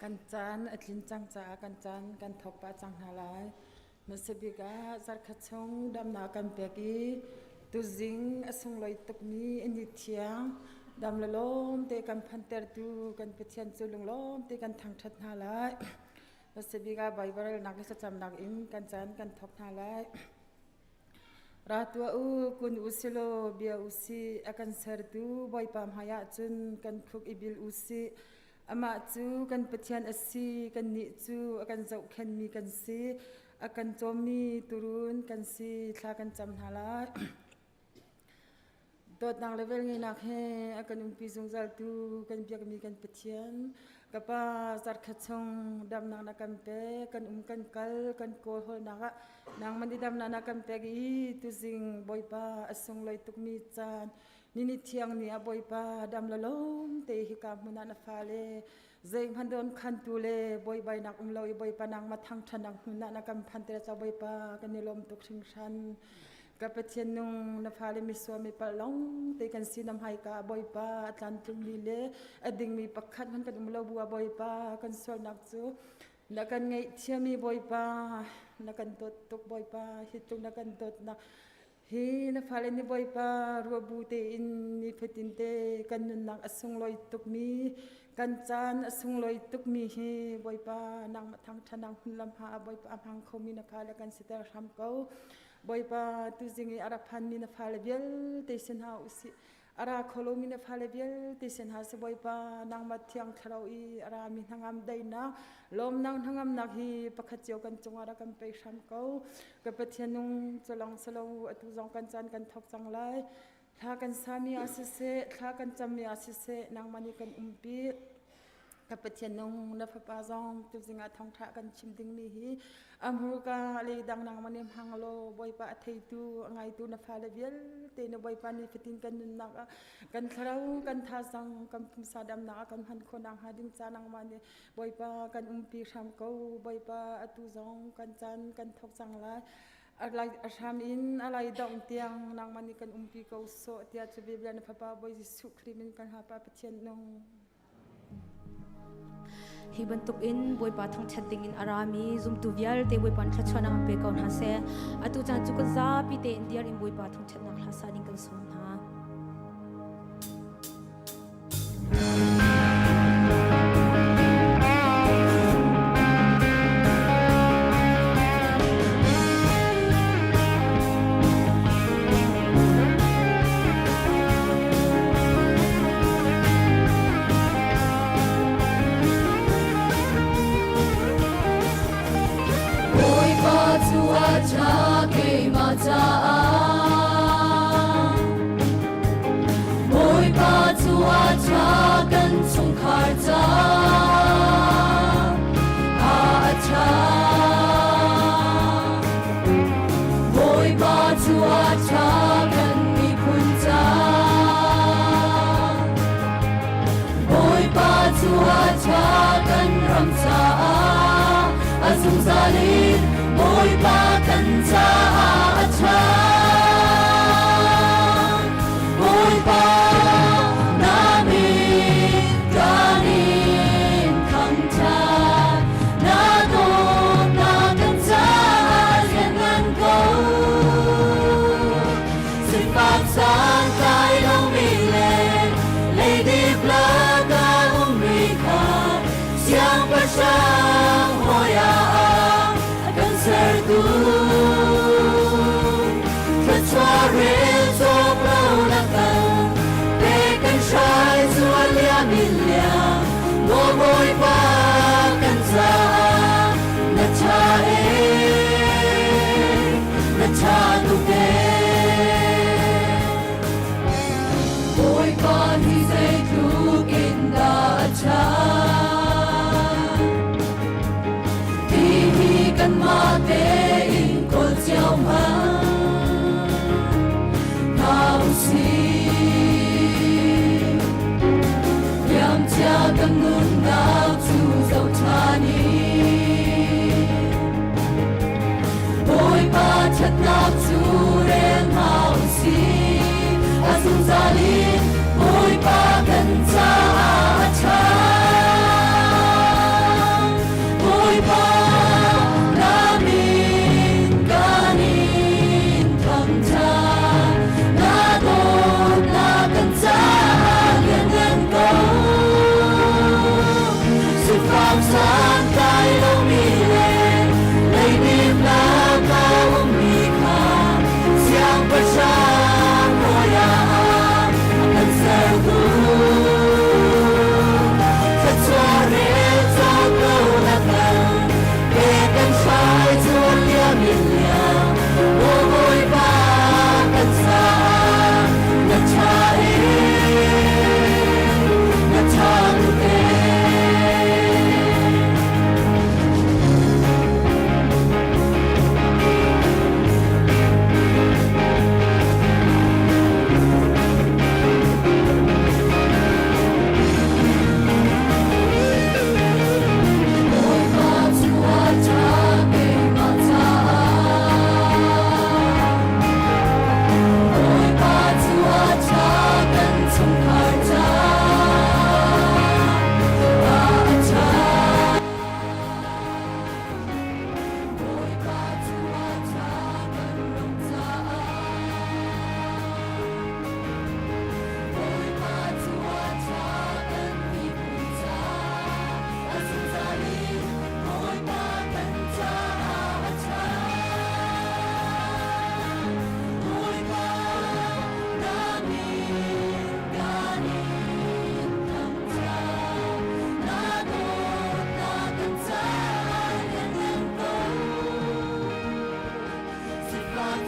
Kan caan a tlin cang caah kan caan kan thawk pah cang hna lai. Hmasa bik ah zarkhat chung damnak kan pek i tuzing a sunglawi tukmi ni thiang dam le lawm te kan phantertu kan Pathian cu lunglawm te kan thangṭhat hna lai. Hmasa bik ah Baibal relnak le thlacamnak in kan caan kan thawk hna lai. Ra tuah u, kun u silaw bia u sih, a kan sertu Bawipa hmaiah cun kan khuk i bil u sih. Amah cu kan Pathian a si, kannih cu a kan zohkhenhmi kan si, a kan cawmmi tuurun kan si, thla kan cam hna lai. Dawtnak le velngeihnak he a kan umpi zungzaltu kan biakmi kan Pathian, ka Pa zarkhat chung damnak na kan pek, kan um kan kal, kan kawl hawlnak ah nangman i damnak na kan pek i tuzing Bawipa a sunglawi tukmi caan nini thiang ni ah Bawipa dam la lawm te hika hmun ah na fale zeihmanh don khantu le buaibainak um lo i Bawipa nangmah thangṭhatnak hmun ah na kan phan te ca Bawipa kan i lawm tuk hringhran. Ka Pathian nung na fale misual mi palh long te kan si na hmaika Bawipa a tlamtlingmi le a dingmi pakhat hmanh kan um lo bu ah Bawipa kan sualnak cu na kan ngaihthiam i Bawipa na kan dawt tuk Bawipa hi tluk na kan dawtnak hi na fale nih Bawipa ruahbu tein nifatin te kan nunnak a sunglawi tukmi kan caan a sunglawi tukmi hi Bawipa nangmah thangṭhatnak hmun lam ha Bawipa a hmang khomi na fale kan siter hram ko. Bawipa tuzing i a rak phanmi na fale vialte sin hna usih. A ra kho lomi na fale vialte sin hna si Bawipa nangmah thiang thlarau i a rami hnangam daihnak lawmnak hnangamnak hi pakhat cio kan cungah rak kan pe hram ko. Ka Pathian nung culong silo atu zong kan caan kan thawk cang lai. Thla kan sami ah siseh, thla kan cammi ah siseh, nangmah nih kan umpi. Ka Pathian nung na fapa zong tuzing ah thawngṭha kan chim dingmi hi a hmurka le dang nangmah nih hmang law Bawipa a theitu a ngaitu na fale vialte na Bawipa ni fatin kan nunnak ah kan thlarau kan thazang kan pumsa damnak ah kan hman khawh nakhnga ding ca nangmah nih Bawipa kan umpi hram ko Bawipa atu zong kan caan kan thawk cang lai a hram in a lai dongh tiang nangmah nih kan umpi ko sawh tiah cu bia na fapa Bawi Jesuh Khrih min kan hapa Pathian nung Hi bantuk in Bawipa thangṭhat dingin a rami zumtu vialte Bawipa nih thluachuahnak an pe ko hna seh. Atu caan cu kan zapi tein diar in Bawipa thangṭhatnak hla sa ding kan sawm hna. Bawipa cu a ṭha keimah caah Bawipa cu a ṭha kan chungkhar caah a ṭha Bawipa cu a ṭha kan miphun caah. Bawipa cu a ṭha kan ram caah. A zungzal in Bawipa kan caah a ṭha. Bawipa na min kan in thangṭhat. Na dawtnak kan caah lianngan ko.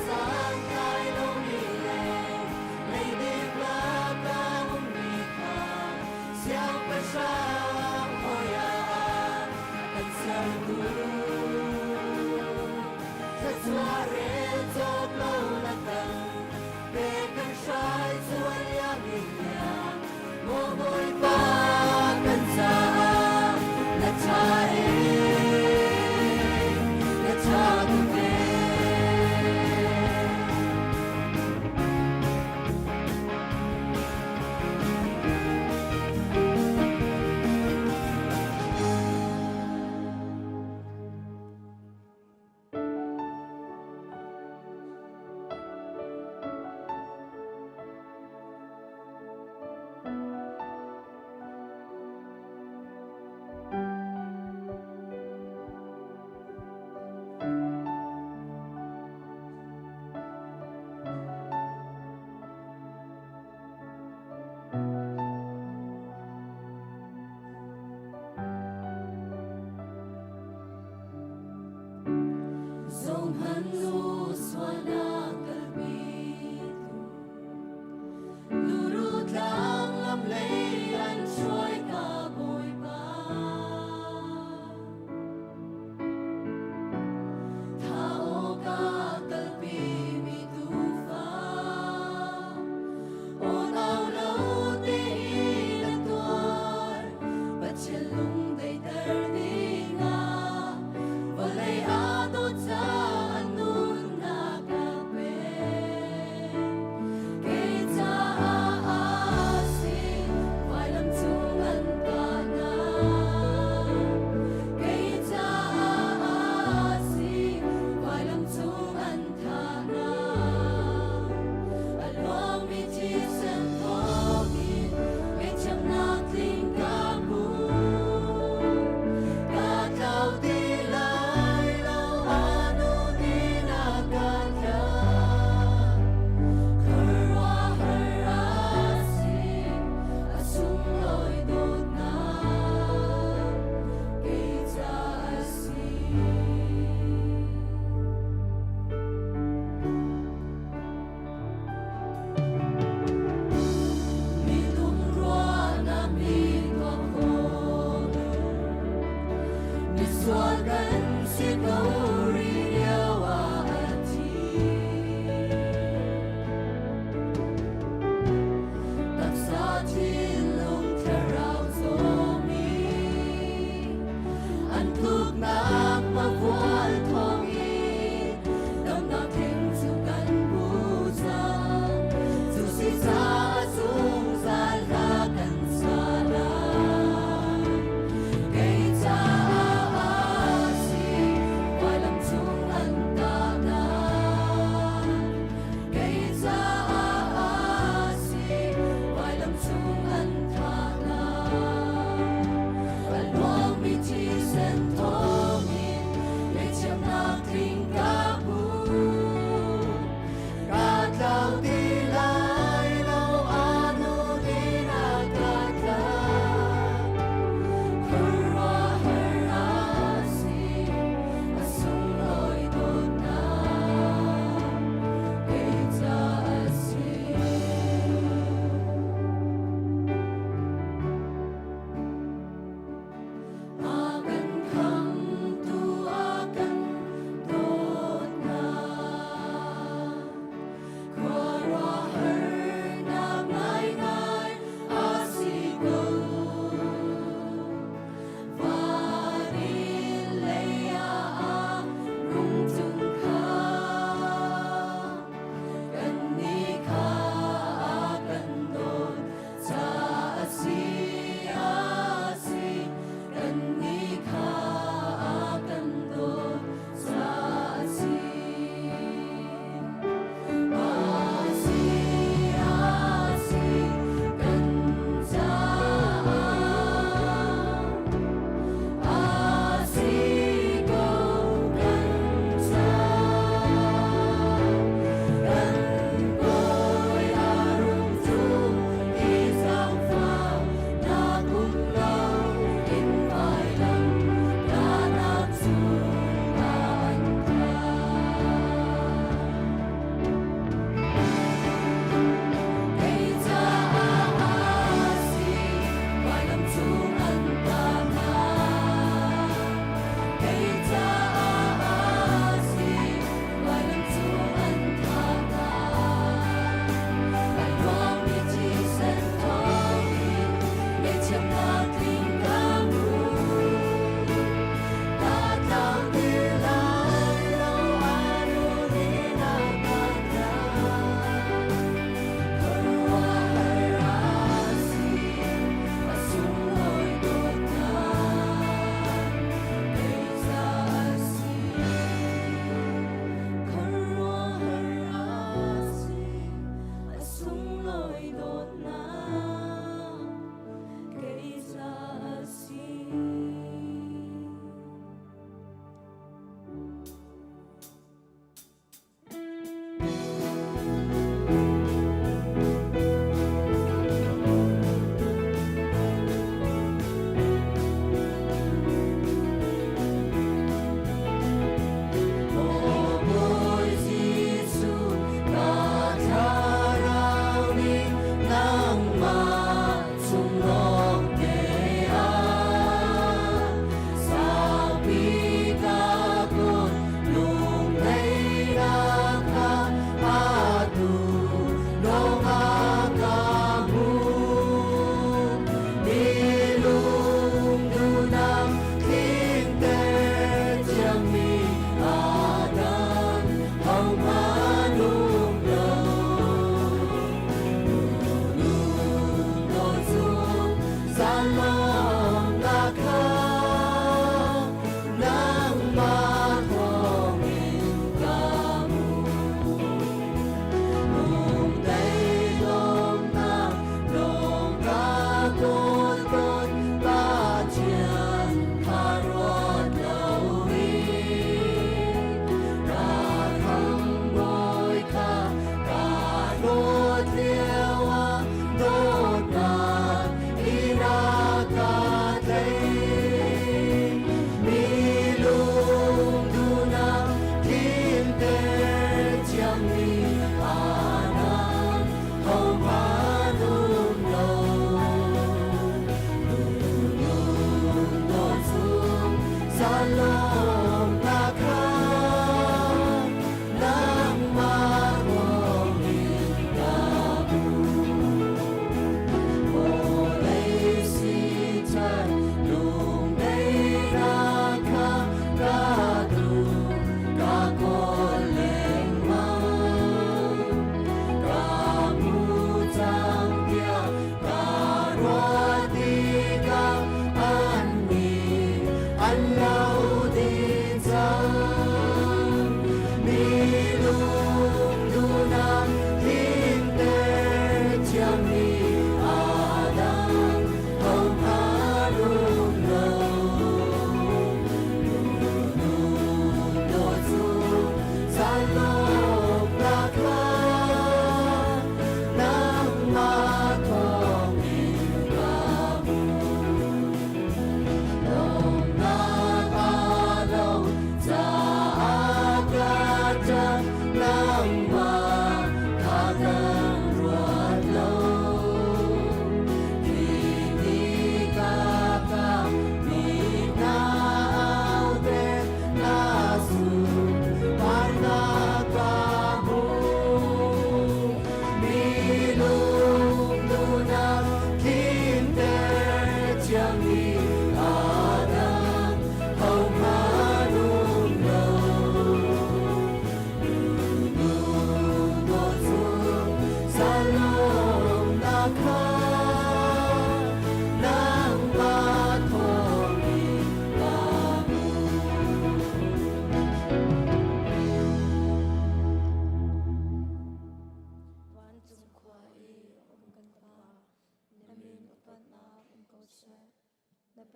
Caan tlai lomi le leidip lak ah ummi kha siangpahrang hawi ah kan sertu. Thluachuah rel cawk lo na kan pek kan hrai chuan liam in liam maw Bawipa kan caah na ṭha ee na ṭha tuk ee.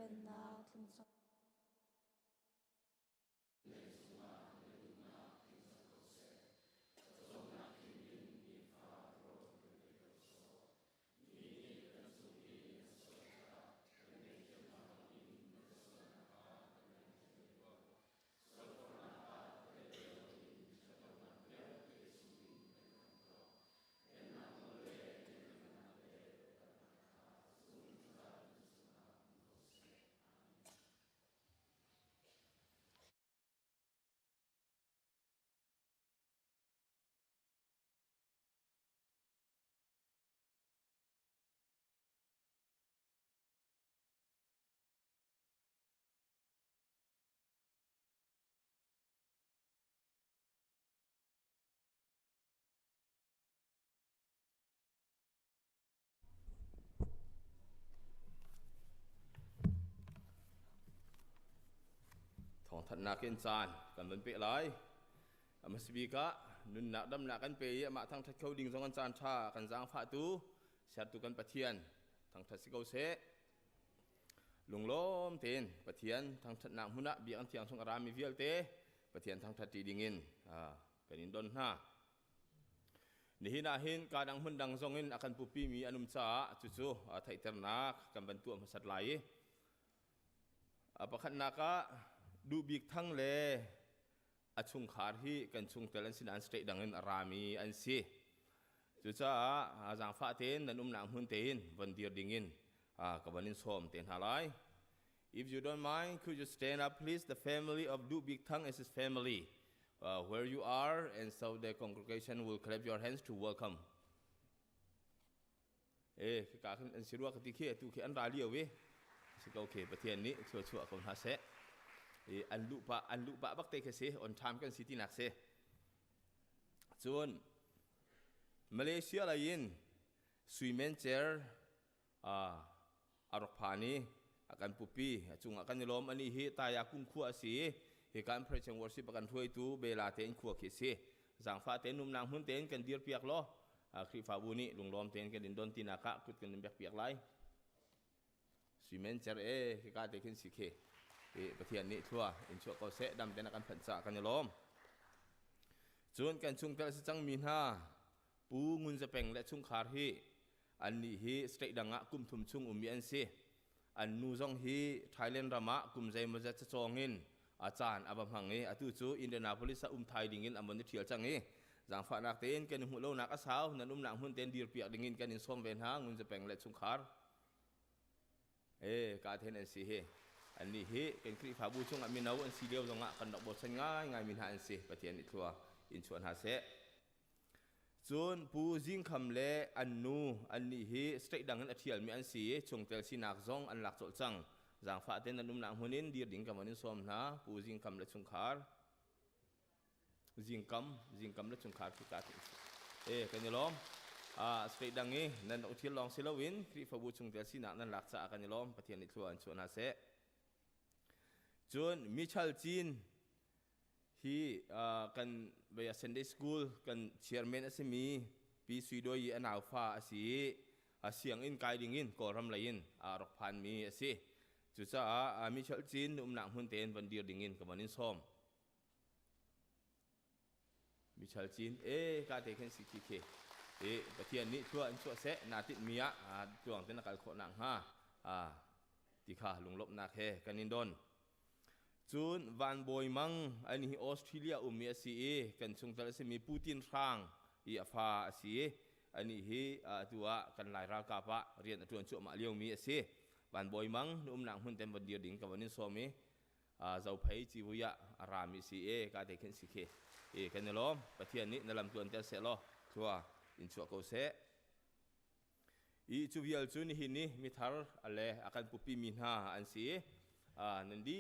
Pennak tlung Thawngthanhnak in caan kan van peh lai. A hmasa bik ah nunnak damnak kan pe i amah thangṭhat kho ding zong an caan ṭha kan zaangfahtu sertu kan Pathian thangṭhat si ko seh. Lunglawm tein Pathian thangṭhatnak hmun ah biakinn thiang chung a rami vialte Pathian thangṭhat ṭi dingin kan in don hna. Nihin ah hin kaa dang hmun dang zong in a kan pupimi an um caah cucu theihternak kan van tuah hmasat lai i a pakhatnak ah Duh Bik Thang le a chungkhar hi kan chungtel an si nain state dang in a rami an si. Cucaah zaangfah tein nan umnak hmun tein von dir dingin ka van in sawm te hna lai. If you don't mind, could you stand up, please? The family of Duh Bik Thang is his family. Where you are, and so the congregation will clap your hands to welcome. Eh, ka khan an si rua ka ti khi tu khi an ra lio ve. Si ko khe Pathian nih chua chua ko hna seh. E, an lu pa an lu pa bak te khe si on time kan si ti nak se. Cun Malaysia lai in Suimen Cer a rak phan i a kan pupi a cungah kan i lawm ani hi taya kung khua a si hi kan preaching worship a kan hruaitu bela tein khua khi si zangfa tein numnak hmun tein kan dir piak law Khrihfabu nih lunglawm tein kan in don tinak ah kut kan in bek piak lai simen cer e hika te khin si khi Pathian nih thlua in chuah ko seh dam ten a kan phanh caah kan i lawm cun kan chungtel si cang mi hna Pu Ngun Za Peng le chungkhar hi annih hi state dang ah kum thum chung ummi an si. An nu zong hi Thailand ram ah kum zeimawzat cacawng in a caan a va hmang i atu cu Indianapolis ah um thai ding in an von i ṭhial cang i zaangfahnak tein kan i hmuh lonak a sau nan umnak hmun tein dirpiak ding in kan in sawm ve hna Ngun Za Peng le chungkhar. E ka then an si hi annih hi kan Khrihfabu chungah mino an si lio zongah kan rak bochan ngaingai mi hna an si Pathian nih thlua in chuah hna seh. Cun Pu Zing Kham le an nu annih hi state dang in a ṭhialmi an si i chungtel sinak zong an lak colh cang. Zaangfah tein nan umnak hmun in dir ding ka von in sawm hna. Pu Zing Kham le chungkhar. Zing Kam, Zing Kam le chungkhar khi ka E kan i lawm. State dang i nan rak thil lawng si loin Khrihfabu chungtel sinak nan lak caah kan i lawm. Pathian nih thlua an chuah hna seh. Cun Michal Cin Hi kan vei Sunday School kan chairman a simi Pi Sui Doi i a naufa a si i a sianginn kai dingin Kawlram lei in a rak phanmi a si. Cucaah Michal Cin umnak hmun tein van dir dingin ka van in sawm. Michal Cin e ka te khin si khi khi e Pathian nih thlua in chuah seh na tinh mi ah tluang te na kal khawh nak hnga ti kha lunglawmhnak he kan in don. Cun Van Bawi Mang an hi Australia ummi a si i kan chungtel a simi Putin Hrang i a fa a si i anih hi atu ah kan Lai ralkap ah rian a ṭuan cuahmah liomi a si. Van Bawi Mang na umnak hmun ten von dir ding ka von in sawm i Zophei civui ah a rami si e ka te khin si khi e kan i lawm Pathian nih na lam tluan ter seh law thlua in chuah ko seh. I cu vial cu nihin ni mithar le a kan pupi mi hna an si. Nan di.